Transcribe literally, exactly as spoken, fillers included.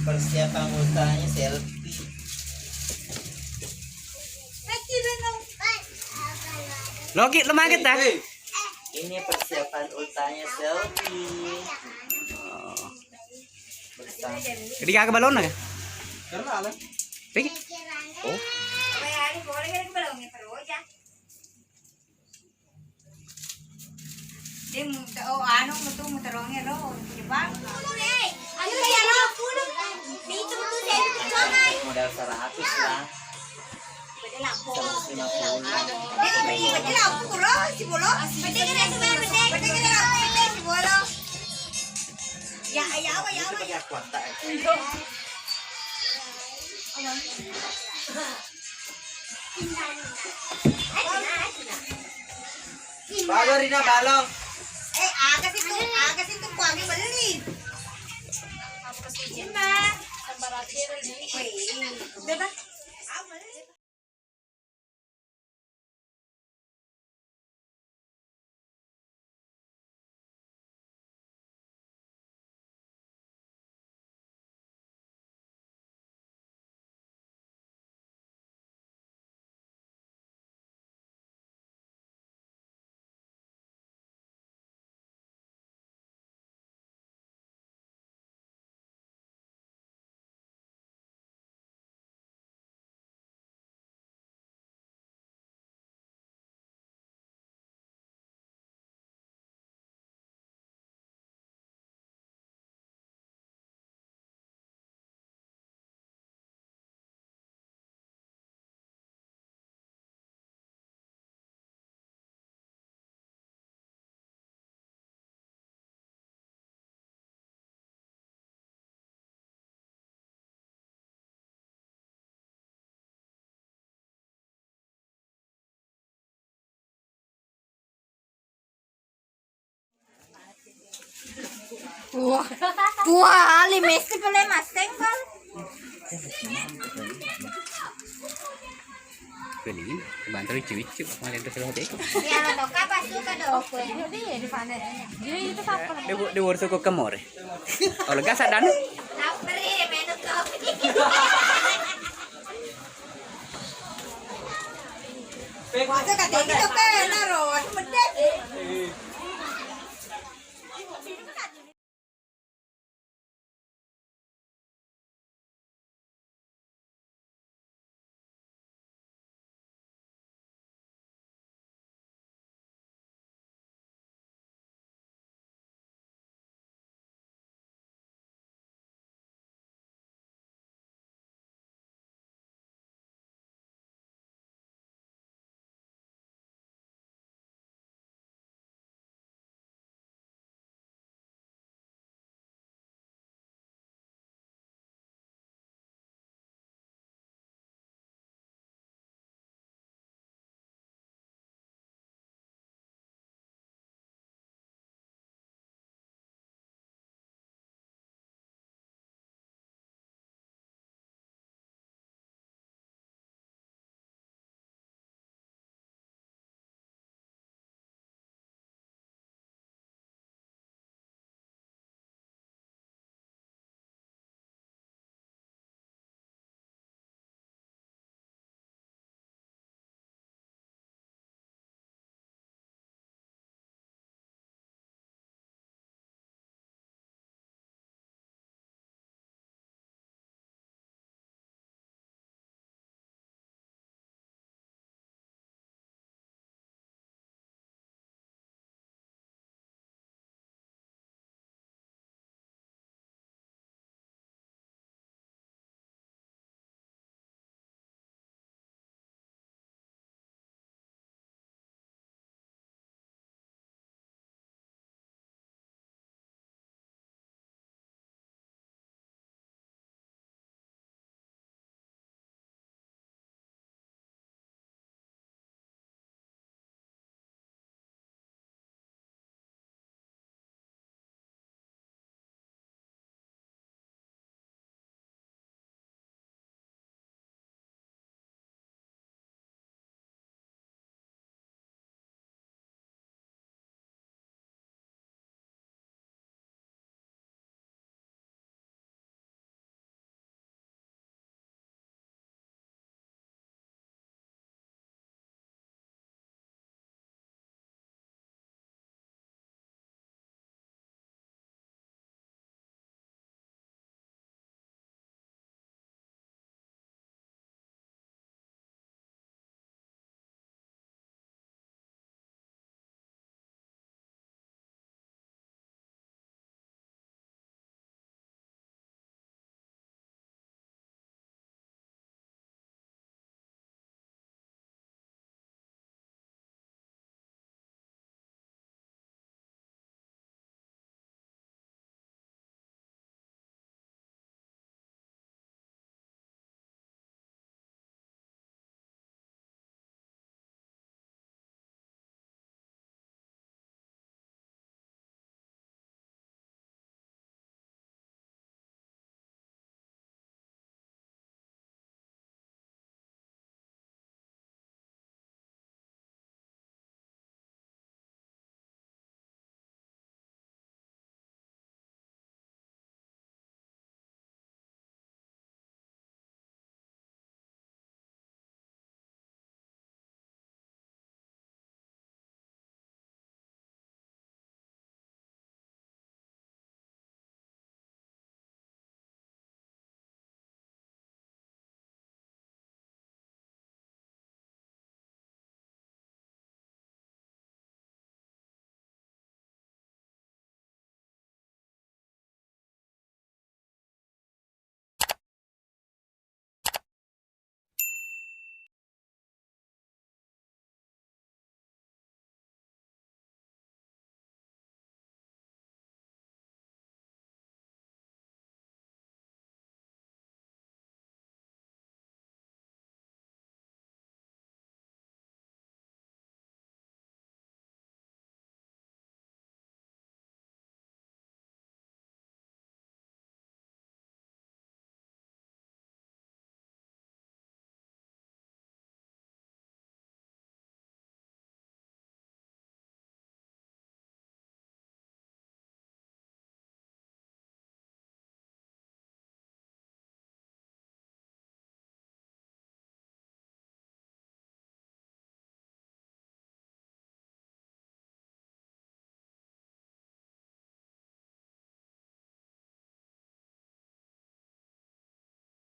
Persiapan ultahnya selfie. Loki, lo maget dah? Ini persiapan ultahnya selfie. Oh. Jadi kagak balon ya? Pegi? Oh. Dia mu-, oh, anu, metu muteronge ro, Jepang. Ayo, ya, ro. Itu tuh saya perjuangan. Modal seratus lah. Seratus lima puluh. Jadi, beri aja lampu, ro, si Bolo. Penting kan itu, Bang, penting. Penting kan lampu, penting, si Bolo. Ya, ya, apa, ya, apa, ya? Pakai Aquanta, ya. Balong, Rina, balong. Eh, aga situ, aga situ, ku aga beli. Wih, udah, Bang. Wah, wah, ali mesti pele maseng kan? Beli, bantu lucu-lucu, malah itu selalu deh. Ya, lo toka pas suka dong. Dia itu apa? Dia bu-, dia urus kok kemore. Kalau gas ada nih. Tapri, menu kopi. Masa kata gitu kan, naro, aku medek.